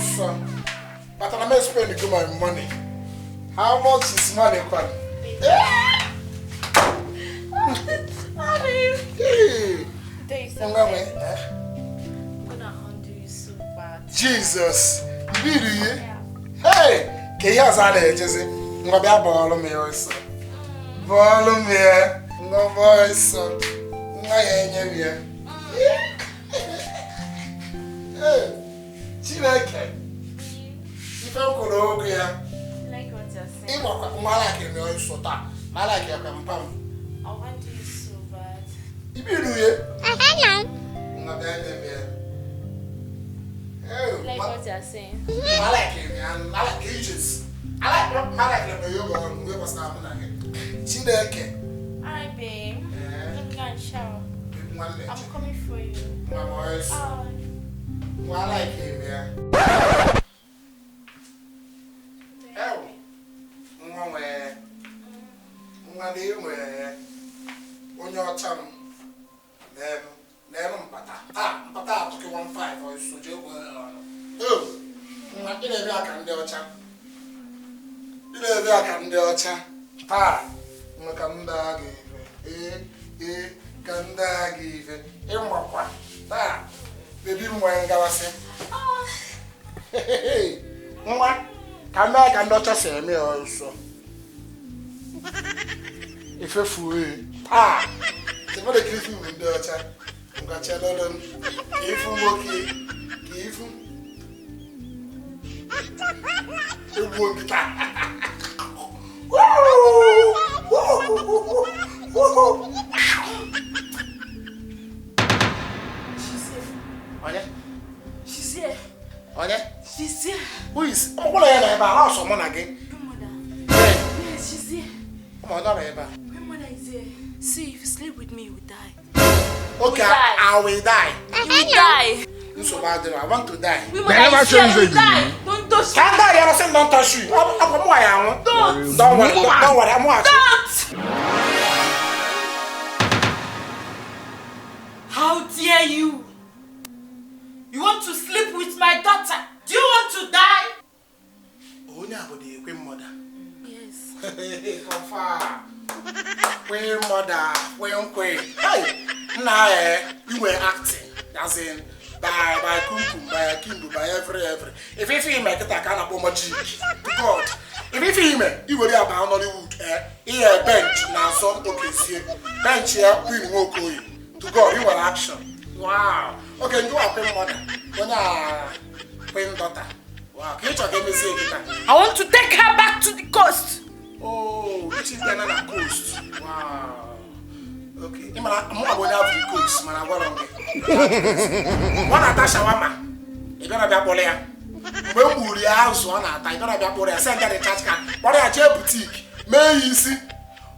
Ọsọ. But I'm spend go my money. How much is money, kwan? Hey. Tell you something. Nwa nwe, eh? I'm gonna undo you so bad. Jesus. Mmiri ihe? Hey! Ka ihe ọzọ a na-ejezi. Ngwa bịa bọọlụ m ya ọsọ. Bọọlụ m ya. Ngwa bọọ ọsọ. Nwa ya enye m ya. Hey! Chineke. Ife m kwuru okwu ya. Like what you're saying. Ịgbakwa nwa like m ọsọ taa. Ma like ya kwa mpa m. I want you so bad. Ibiru ihe? Ngwa bịa nye m ya. Hey, Like ma- what you're saying. I like him, man. I like ages. I like I like him. You go on. We was not Chineke. Alright, babe. Eh. Let me go and shower. Nwanne. I'm coming for you. Nwa m ọsọ. Oh. Nwa I like him, yeah. Ew. Nwa nwee. Nwa na enwe onye ọcha m. N'elu n'elu mpata. Taa mpata atụkị 15 ọsọ jee gwee ọnụ. Ew. Nwa ị na-ebe aka ndị ọcha. Ị na-ebe aka ndị ọcha. Taa nwa ka m daa gị ife. Ee ee ka m daa gị ife. Ịmakwa taa bebi m nwere ngabasị. Nwa ka mee ka ndị ọcha si eme ya ọsọ. Ifefuo ya. Taa tebere ka ifu bụ ndị ọcha. Ngwa chelụlụ m ka ifu nwoke ka ifu egbuo nkịta. She's here. Onye? She's here. Onye? She's here. Who is? Ọgwụla ya na ebe a, ọsọ mụ na gị. Grandmother. Ee, Yes, she's here. ụmụ onye ọrụ ebe a. Grandmother is here. See, if you sleep with me, you will die. Okay, die. I will die. You will die. Nsogbu adịrọ, I want to die. Grandmother never is here. change You will it. die. Don't touch Ka me. m die ya sị m don't touch you. Ọ bụ mụ ya anwụ. Don't. Don't worry, don't worry, mụ achị. Don't. How dare you? You want to sleep with my daughter? Do you want to die? Onye a bụ the queen mother. Yes. Confirm. Queen mother, queen queen. Hey, nna eh, you were acting as in by kumkum, by akimbu, by every. If ife ime kịta ka a na-akpọ magic to God. If ife ime, i were ya baa Nollywood, eh, ihe bench na-azọ Okezie. Bench ya Queen Nwokoye. To God, you were action. Wow. Okay, ndị wa queen mother. Onye a queen daughter. Wow, ka ị chọ ka emezie kịta. I want to take her back to the coast. Oh, which is Ghana na coast. Wow. Okay. Ị mara mụ abụ onye Ivory Coast mana agwara m gị. Ọ na-ata shawama. Ị bịara bịa kpọrọ ya. Mgbe m gburu ya azụ ọ na-ata, ị bịara bịa kpọrọ ya send ya recharge card. Kpọrọ ya jee boutique, mee ya isi.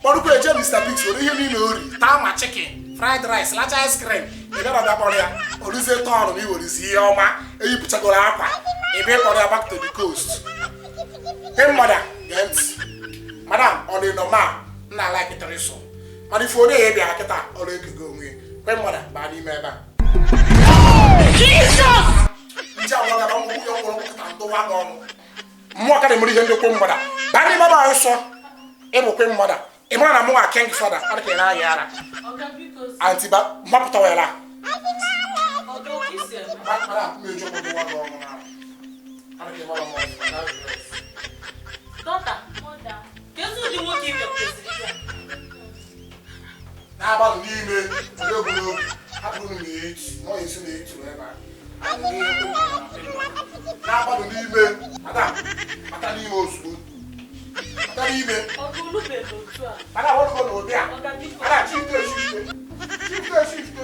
Kpọrọkwa eje Mr. Biggs were ihe niile o ri. Taa ma chicken, fried rice, lacha ice cream. Ị bịara bịa kpọrọ ya. O ruzie tọọnụ ma i werezi ihe ọma eyipụchagoro akwa. Ị bịa kpọrọ ya back to the coast. Hey mother, gee ntị. Madam, ọ dị normal nna like tịrịsọ. Mana ife onye ya bịara kịta ọrụ ekego onwe ya. Kwe mmadụ baa n'ime ebe a. Jesus! Nje agwa gaba mgbu ya ọgwụrụ nkịta ndụwa gị ọnụ. Mmụọ ka na-emere ihe ndị kwe mmadụ. Baa n'ime ebe a nsọ. Ịbụ kwe mmadụ. Ị mara na mụ nwa king fada ọ dị ka ị na-ayị ara. Oga, because Anti ba mgbapụta wela. Oga, Okisi, Madam, m eji ọgwụ ndụwa gị ọnụ n'ara. Ọ dị ka ị mara m ọfụma. daughter, Mother. kedu ụdị nwoke ị bịakwuteziri ya? N'abalị niile onye ogburu obi hapụrụ m na-etu na ọ esi na-etu ebe a. N'abalị n'ime madam bata n'ime ozugbo bata n'ime Oga, olubeghị otu a. madam ọrụgo na obi a Oga, biko. madam chifte chifte chifte chifte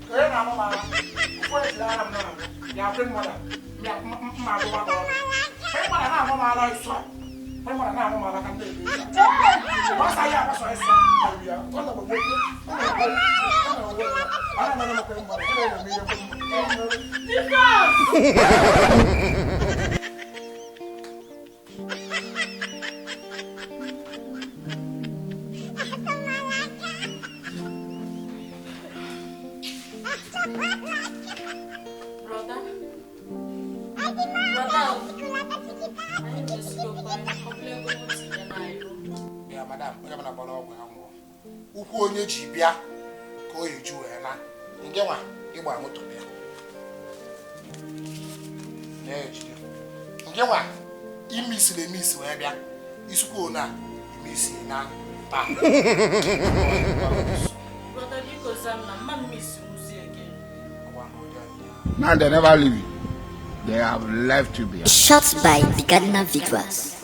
ka onye na-amụ m ara ụfọdụ ejiri ara m na ya kwe mmadụ mma agụba gị ọnụ kwe mmadụ na-amụ m ara ịsọ kwe mmadụ na-amụ m ara ka m na-ebe gbasa ya agbasa ịsọ ya ọ na-agba nwoke ọ na-agba ọ na-agba ọ na-agba kwe mmadụ ọ na-eme ihe kwe mmadụ. Jesus! Brother, Madam, anyị mesigokwa ọbụla ego moto ya na anyị. Bịa madam, onye ọbụla gbara ọgwụ ya nwụọ. Ụkwụ onye ji bịa ka o eju wee na nke nwa ịgba moto bịa. Na-ejide. Nke nwa imisiri emisi wee bịa. Isikwa na imisi na pa. Brother, biko zam na mma m miss nwuzi again. Now they never leave you. They have left you behind. Shot by the Ghana Visuals.